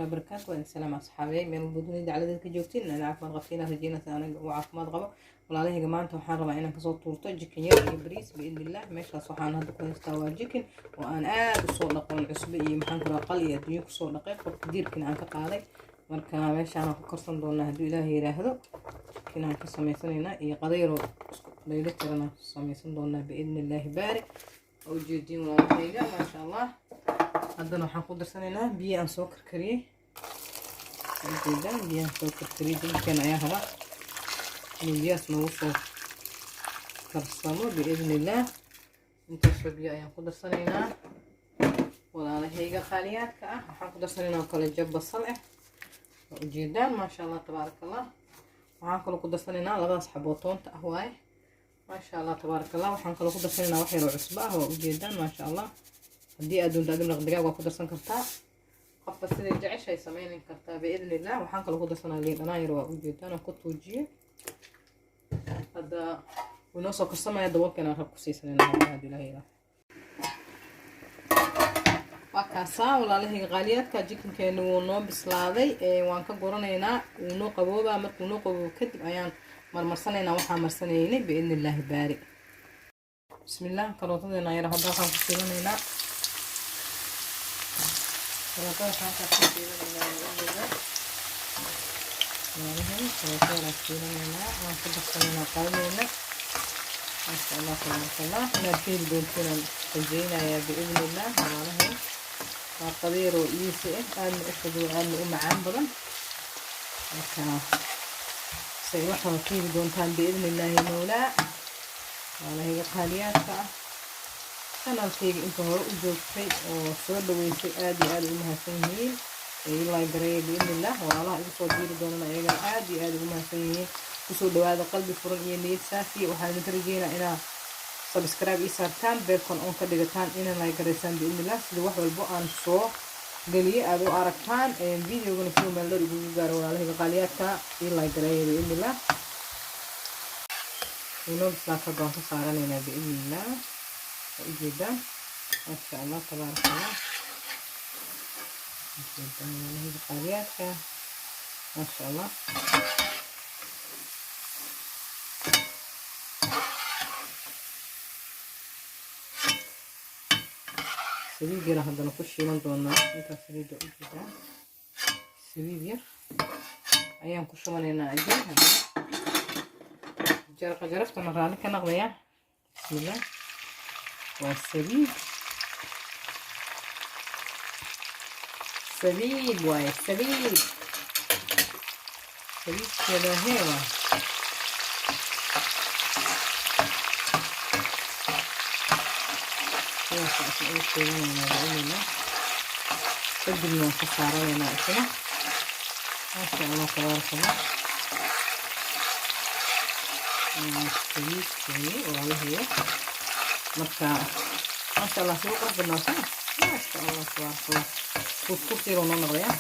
Barakaatu. Waa salaam asxaabey, meel walba dunida dacaladeed ka joogtiin, inaan caafimaad qabtiin rajeynaysa. Aniga uu caafimaad qabo, walaalahayga. Maanta waxaan rabaa inaan kasoo tuurto chicken yar iyo bariis, biidnillah. Meeshaas waxaan hadda ku haystaa waa chicken oo aan aad usoo dhaqoon, cusbo iyo maxaan ku qal iyo adduunyo kusoo dhaqay, qofka diirkina aan ka qaaday. Marka meeshaan ku karsan doonaa, hadduu Ilaahay yiraahdo. Chicken aan ka samaysanaynaa iyo qadayroo isku dheelitiran aan samaysan doonaa, biidnillaahi baari. Ujeediin, walaalahayga, maasha Allah. Haddana waxaan ku darsanaynaa biyo aan soo karkariyey. Ujeedaan, biyahan soo karkariyey chickenkeena ayaa rabaa inuu biyahaas noogu soo karsamo, biidnillaah. Intaasoo biyo ayaan ku darsanaynaa, walaalahayga qaaliyaadka ah. Waxaan ku darsanaynaa oo kale jab basal ah. Waa ujeedaan, maasha Allah, tabaaraka Allah. Waxaan kaloo ku darsanaynaa labadaas xaboo toonta ah waaye, maasha Allah, tabaaraka Allah. Waxaan kaloo ku darsanaynaa wax yaroo cusbo ah. Waa ujeedaan, maasha Allah. Haddii aad doonto, adi maraq digaag waa ku darsan kartaa. Qofka siday jeceshay sameynin kartaa, biidni illah. Waxaan kaloo ku darsanaa liin dhanaan yar. Waa ujeedaan, oo ku tuujiye. Hadda wuu inoo soo karsamaya. Daboolkeena rab ku siisanayna haddii Ilaah yiraahdo. Waa kaasaa, walaalahayga qaaliyaadka. Chickenkeeni wuu noo bislaaday, waan ka guranaynaa. Wuu noo qaboobaa. Markuu noo qaboobo kadib ayaan marmarsanaynaa waxaan marsanaynay, biidni illaahi baari. Bismillah. Karootadeena yar hadda waxaan ku shiilanaynaa. Karootada waxaan ku shiilanaynaa, biidnillah, walaalahay. Karootadana shiilanaynaa, waan ku darsanaynaa qadadeyna, maasha Allah, tabaaraka Allah. Inaad ka heli doontiin rajeynayaa, biidni illah, walaalahay. Waa qadiir oo easy ah, aadna u fudud, aadna u macaan badan. Marka say waxaad ka heli doontaan, biidni illaahi mawlaa, walaalahayga qaaliyaadka ah. Channelkayga inta hore u joogtay oo soo dhaweysay, aad iyo aad u mahadsan yihiin. Ilaa gareeya, biidnillah. Walaalaha igu soo biiri doonana, iyagana aad iyo aad ugu mahadsan yihiin. Kusoo dhawaada qalbi furan iyo niyad saafi. Waxaan idinka rajeynaa inaad subscribe ii saartaan, bellkan on ka dhigataan, inaan like garaysaan, biidnillah, sida wax walbo aan soo geliye aada u aragtaan, videogana siduu meel dheer igugu gaaro. Walaalahayga qaaliyaadka, ii like gareeya, biidnillah. Inoo bislaata baan ka saaranaynaa, biidnillah. Waa ujeedaan, maasha Allah, tabaaraka Allah. Ujeedaan, walaalahayga qaaliyaadka, maasha Allah. Saliid yar haddana ku shiilan doonaa. Intaas saliidda ujeedaan, saliid yar ayaan ku shubanaynaa. Ajir haddana jaraqa jaraftana raalli ka naqdaya. Bismillah. Waa saliid, sabiib waaye, sabiib, sabiibkeeda hee waa. Sidaas isna ugu shiilanaynaa, biidnillah. Kadibna waan ka saaranaynaa isna, maasha Allah, tabaaraka Allah. Sabiibkeeni, walaalahaya. Marka, maasha Allah, suu qurux badnaa sama, maasha Allah, tabaaraka Allah. Kuuskuus yaroo noo noqdaya,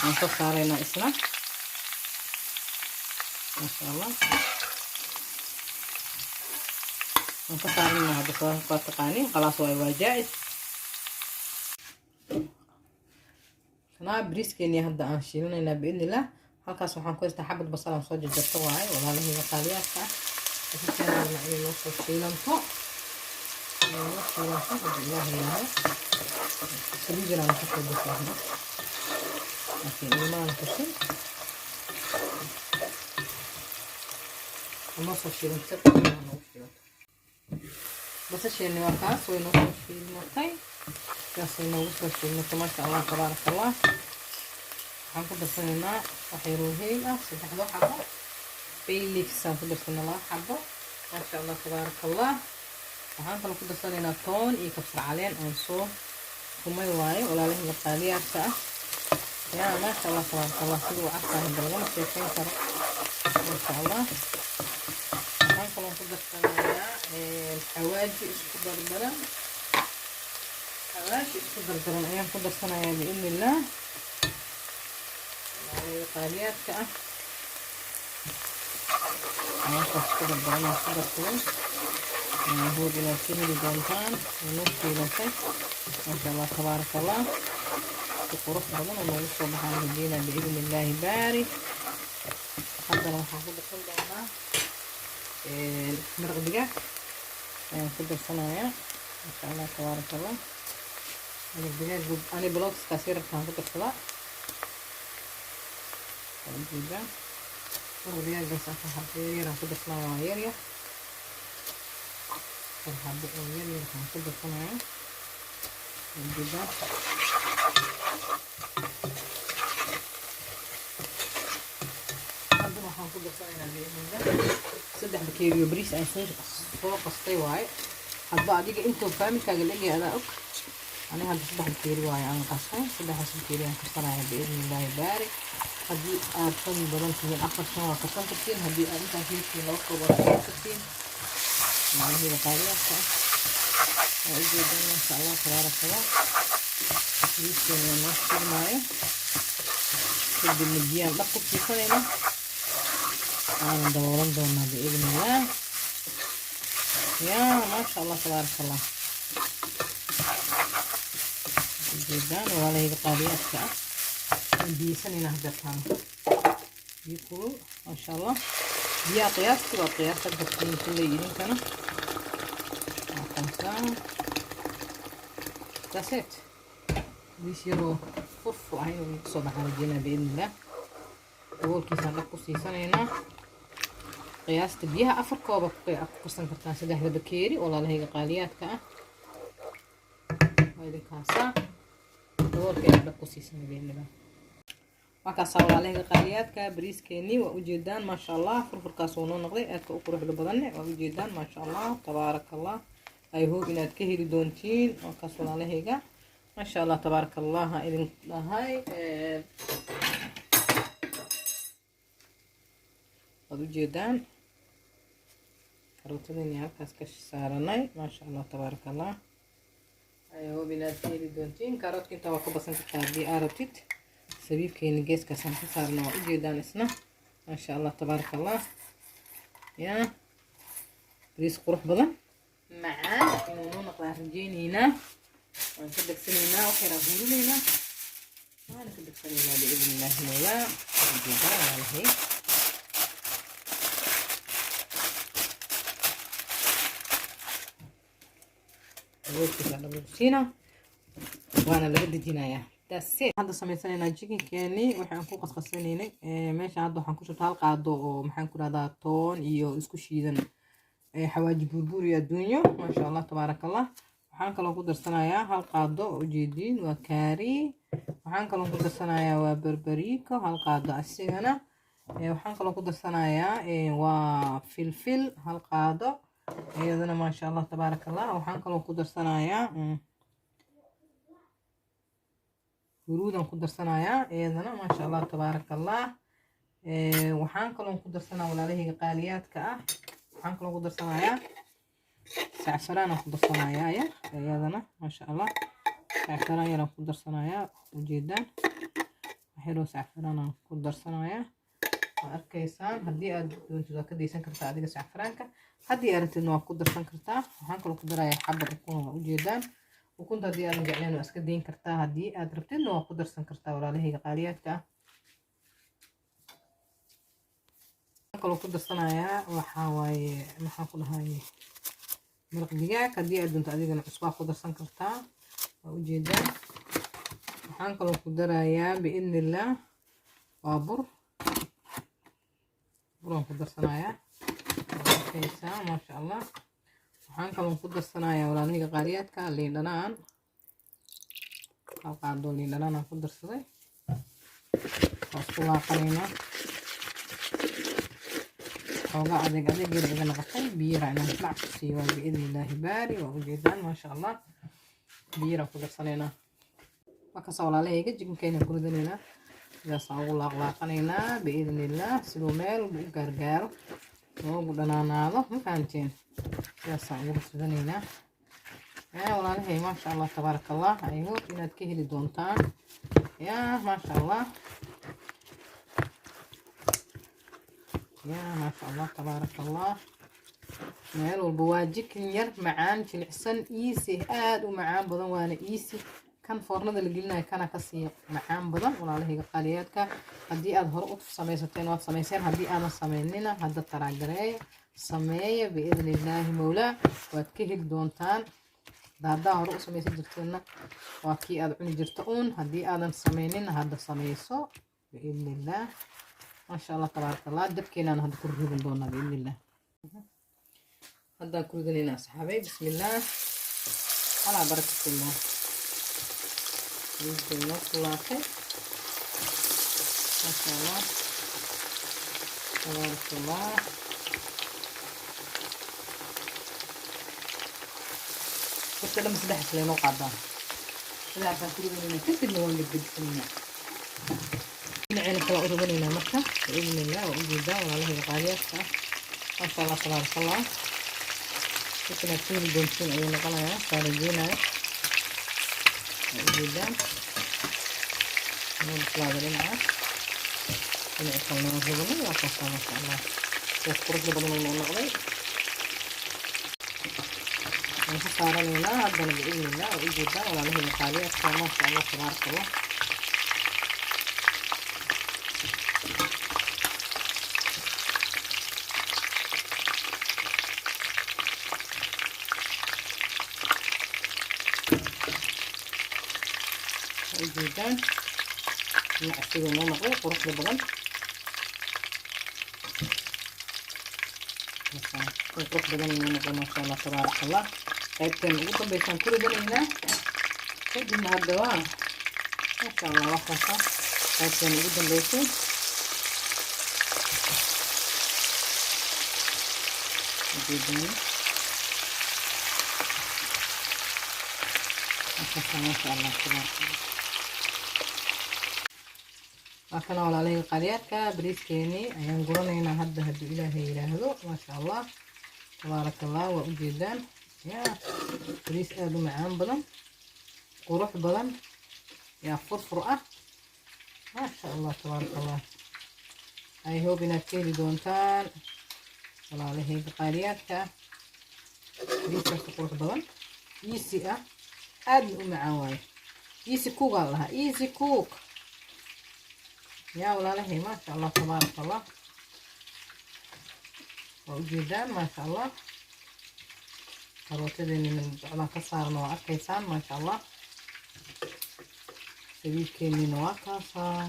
waan soo saaraynaa isna, maasha Allah. Waan ka saaranaynaa hadda. Waa taqaaniin, khalaas waay, waa jaa'is. Kanaa bariiskeeni hadda aan shiilanaynaa, biidnillah. Halkaas waxaan ku haystaa xabad basal aan soo jarjarto waaye, walaalahayga qaaliyaadka ah. Basasheena inay noo soo shiilanto, inay noo shiilanto, haddii Ilaah yiraahdo. Saliid yaraan kasoo bisaahno, laakiin ilmahan tusin. Noo soo shiilanto, noogu shiilanto basasheeni. Waa kaas, way noo soo shiilmatay. Sidaasay noogu soo shiilmatay, maasha Allah, tabaaraka Allah. Waxaan ku darsanaynaa wax yaroo heel ah, saddexdo xabo bay leaves aan ku darsanay, laba xabo, maasha Allah, tabaaraka Allah. Waxaan kaloo ku darsanaynaa toon iyo kabsar caleen aan soo tumay waaye, walaalahayga qaaliyaadka ah. Yaa, maasha Allah, tabaaraka Allah. Siduu u carfaayo lagama sheekeyn karo, maasha Allah. Waxaan kaloo ku darsanayaa xawaaji isku dardaran. Xawaaji isku dardaran ayaan ku darsanayaa, biidni illah, walaalahayga qaaliyaadka ah. Xawaashkaas isku dardaran aan ku darsaday, huub inaad ka heli doontaan. Inoo shiilatay, maasha Allah, tabaaraka Allah. Si qurux badan oo noogu soo baxaan rajeynaa, biidni Illaahi baari. Haddana waxaan ku darsan doonaa maraq digaag ayaan ku darsanayaa, maasha Allah, tabaaraka Allah. Maraq digaag ani blocks-kaas yararkaan ku darsadaa, ujeedaa. Maraq digaagaas afar xabo yaraan ku darsanaya, waa yar yar, 4 xabo oo yar yarkaan ku darsanaya, ujeedaa. Haddana waxaan ku darsanaynaa, biidnillah, 3 bakeeriyo bariis aan soo qastay waaye. Hadba adiga intuu family-kaaga leegyahay adaa og. Ani hadda 3 bakeeri waaye aan qastay, saddexdaas bakeeri aan karsanaya, biidni Illaahi baari. Haddii aad family badan tihiin, afar, shan waa karsan kartiin. Haddii aad intaas yihiin, laba koob waa karsan kartiin. Macnaheeda qaaliyaadka ah waa ujeedaan, maasha Allah, tabaaraka Allah. Bariiskeena waa noo shirmaayo. Kadibna biyaan dhaq ku siisanayna, waanan daboolan doonaa, biidni illah. Yaa maasha Allah, tabaaraka Allah, ujeedaan walaalahayga qaaliyaadka ah. Waan biyeysanayna hadeertaan biyo kulul, maasha Allah. Biyaha qiyaastii waad qiyaasan kartiin kulley idinkana. Waa kansaa, that's it. Bariis yaroo furfur ah inuu kasoo baxaan rajeynaa, biidni illah. Daboolkiisaan dhab ku siisanaynaa. Qiyaasta biyaha 4 kooba ku karsan kartaan saddexda bakeeri, walaalahayga qaaliyaadka ah. Waa idinkaasaa, daboolka ayaan dhab ku siisanay, biidnillah. Waa kaasaa, walaalahayga qaaliyaadka, bariiskeenii waa ujeedaan, maasha Allah. Furfurkaas uu noo noqday aadka u quruxda badanne, waa ujeedaan, maasha Allah, tabaaraka Allah. I hope inaad ka heli doontiin. Waa kaas, walaalahayga, maasha Allah, tabaaraka Allah ha idin dhahay. Waad ujeedaan karootadani halkaas ka saaranay, maasha Allah, tabaaraka Allah. I hope inaad ka heli doontiin. Karoodka intaa waa ka basan kartaa haddii aad rabtid. Sabiibkeeni geeskaasaan ka saarna, waa ujeedaan isna, maasha Allah, tabaaraka Allah. Yaa bariis qurux badan, macaan inuu noo noqdaan rajeyneynaa. Waan ka degsanaynaa, wax yaraan huurinaynaa, waana ka degsanaynaa, biidni illaahi mawlaa. Ujeedaan, walaalahay. Daboolkiisa lagu siinaa, waana laga dejinayaa. That's it. Hadda samaysanaynaa chickenkeeni waxaan ku qasqasanaynay. Meesha hadda waxaan ku shubta hal qaado oo, maxaan ku rahdaa, toon iyo isku shiidan xawaaji buurbuur iyo adduunyo, maasha Allah, tabaaraka Allah. Waxaan kaloo ku darsanayaa hal qaado oo ujeediin waa kaari. Waxaan kaloo ku darsanayaa waa paprika, hal qaado asigana. Waxaan kaloo ku darsanayaa waa filfil, hal qaado iyadana, maasha Allah, tabaaraka Allah. Waxaan kaloo ku darsanayaa huruudan ku darsanayaa iyadana, maasha Allah, tabaaraka Allah. Waxaan kaloo ku darsanaa, walaalahayga qaaliyaadka ah, waxaan kaloo ku darsanayaa sacfaraan aan ku darsanayaa yar iyadana, maasha Allah. Sacfaraan yaraan ku darsanayaa, ujeedaan, waxyaroo sacfaraan aan ku darsanayaa, waa arkaysaan. Haddii aad doontid waa ka daysan kartaa adiga sacfaraanka, haddii aad rabtidna waa ku darsan kartaa. Waxaan kaloo ku darayaa xabad ukun, waa ujeedaan. Ukunta haddii aadan jecleen waa iska dayn kartaa, haddii aad rabtidna waa ku darsan kartaa, walaalahayga qaaliyaadka ah. Waxaan kaloo ku darsanayaa waxaa waaye, maxaan ku dhahay, maraq digaag. Haddii aad doonto adigana cusbaa ku darsan kartaa, waa ujeedaan. Waxaan kaloo ku darayaa, biidni illah, waa bur. Buraan ku darsanayaa, waa arkaysaa, maasha Allah. Waxaan kaloo ku darsanayaa, walaalahayga qaaliyaadka, liin dhanaan, hal qaadoo liin dhanaan aan ku darsaday. Waa isku laaqanaynaa. Xoogaa adeeg adeeg yar iga noqotay, biyo yar inaan dhac ku siiyo waa, biidni illaahi baari. Waa ujeedaan, maasha Allah. Biyo yaraan ku darsanaynaa. Markaasa, walaalahayga, chickenkayna ku ridanaynaa, sidaasaan ugu laaqlaaqanaynaa, biidni illah, siduu meel u gaargaaro, noogu dhanaanaado. Ma fahanteen? Sidaasaan ugu ridanaynaa, yaa walaalahay, maasha Allah, tabaaraka Allah. I hope inaad ka heli doontaan. Yaa maasha Allah, yaa maasha Allah, tabaaraka Allah. Meel walba waa chicken yar macaan, jilicsan, easy, aada u macaan badan, waana easy. Kan foornada la gelinayo kana kasii macaan badan, walaalahayga qaaliyaadka. Haddii aad hore u samaysateen, waad samayseen. Haddii aadan samaynina, hadda taraagareeya, sameeya, biidni illaahi mawlaa, waad ka heli doontaan. Haddaa hore u samaysan jirteenna, waa kii aad cuni jirta uun. Haddii aadan samaynina, hadda samayso, biidni illaah. Maasha Allah, tabaaraka Allah. Dabkeenaan hadda ku ridan doonaa, biidni illah. Haddaan ku ridanaynaa, asxaabay. Bismillaah, calaa barakatillah. Saliidda noo kulaatay, maasha Allah, tabaaraka Allah. Dadka dhan saddex isla qaadaa, saddexdaasaan ku ridanaynaa, kadibna waan gedgedisanaynaa, dhinaceena kala u roganaynaa. Marka biidni illah, waa ujeedaa, walaalahayga qaaliyaadka ah. Maasha Allah, tabaaraka Allah. Inaad ka heli doontiin ayuu noqonayaa, saa rajeynayo. Waa ujeedaan, inuu bislaada dhinacaas, dhinaci kalena waan roganay. Waa kaasaa, maasha Allah, sidaas quruxda badan uu noo noqday. Waan ka saaranaynaa haddana, biidni illah. Waa ujeedaa, walaalahayga qaaliyaadka, maasha Allah, tabaaraka Allah. Waa ujeedaan dhinaca siduu noo noqday quruxda badan, qurux badan inoo noqday, maasha Allah, tabaaraka Allah. Qaybteen ugu dambeysaan ku ridanaynaa kadibna. Hadda waa maasha Allah, waa kaasa qaybteen ugu dambeysay. Ujeedaan, waa maasha Allah, tabaaraka Allah. Waa kana, walaalahayga qaaliyaadka, bariiskeenii ayaan guranaynaa hadda, hadduu Ilaahay yidhaahdo. Maasha Allah, tabaaraka Allah. Waa ujeedaan, yaa bariis aada u macaan badan, qurux badan, yaa furfur ah. Maasha Allah, tabaaraka Allah. I hope inaad ka heli doontaan, walaalahayga qaaliyaadka. Bariiskaas qurux badan, easy ah, aadna u macaan waaye. Easy cook aa lahaa, easy cook, yaa walaalahay. Maasha Allah, tabaaraka Allah. Waa ujeedaan, maasha Allah. Karootadeenina docdaan ka saarna, waa arkaysaan, maasha Allah. Sabiibkeennina waa kaasaa,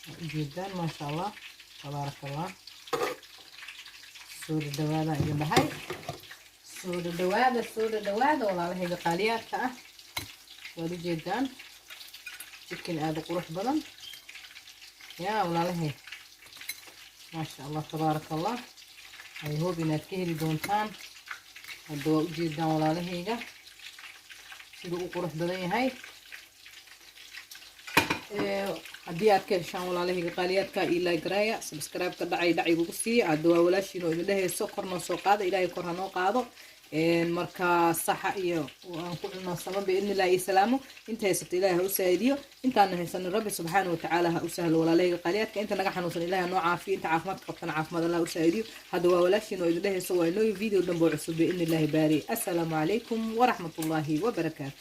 waa ujeedaan, maasha Allah, tabaaraka Allah. Soo dhadhawaadaan idin dhahay, soo dhadhawaada, soo dhadhawaada, walaalahayga qaaliyaadka ah. Waad ujeedaan, chicken aada u qurux badan, yaa walaalahay. Maasha Allah, tabaaraka Allah. I hope inaad ka heli doontaan. Hadda waa ujeedaan, walaalahayga, siduu u qurux badan yahay. Haddii aad ka heshaan, walaalahayga qaaliyaadka, ii like gareeya, subscribe-ka dhacay dhacay ugu siiya. Hadda waa walaashiin oo idin dhehayso, kor noo soo qaada, Ilaahay kor ha noo qaado. Marka saxa iyo aan ku cunno sama, biidni illah iyo salaamo. Inta haysato Ilahay ha u saa'idiyo, intaana haysanin Rabbi subxaana watacaala ha u sahlo. Walaalahayga qaaliyaadka, inta naga xanuunsan Ilahay ha noo caafiyo, inta caafimaadka qabtana caafimaad Allah u saa'idiyo. Hadda waa walaashiin oo idin dhehayso, waa inooyi video dambe oo cusub, biidni illahi baari. Assalaamu calaykum waraxmatullaahi wabarakaatu.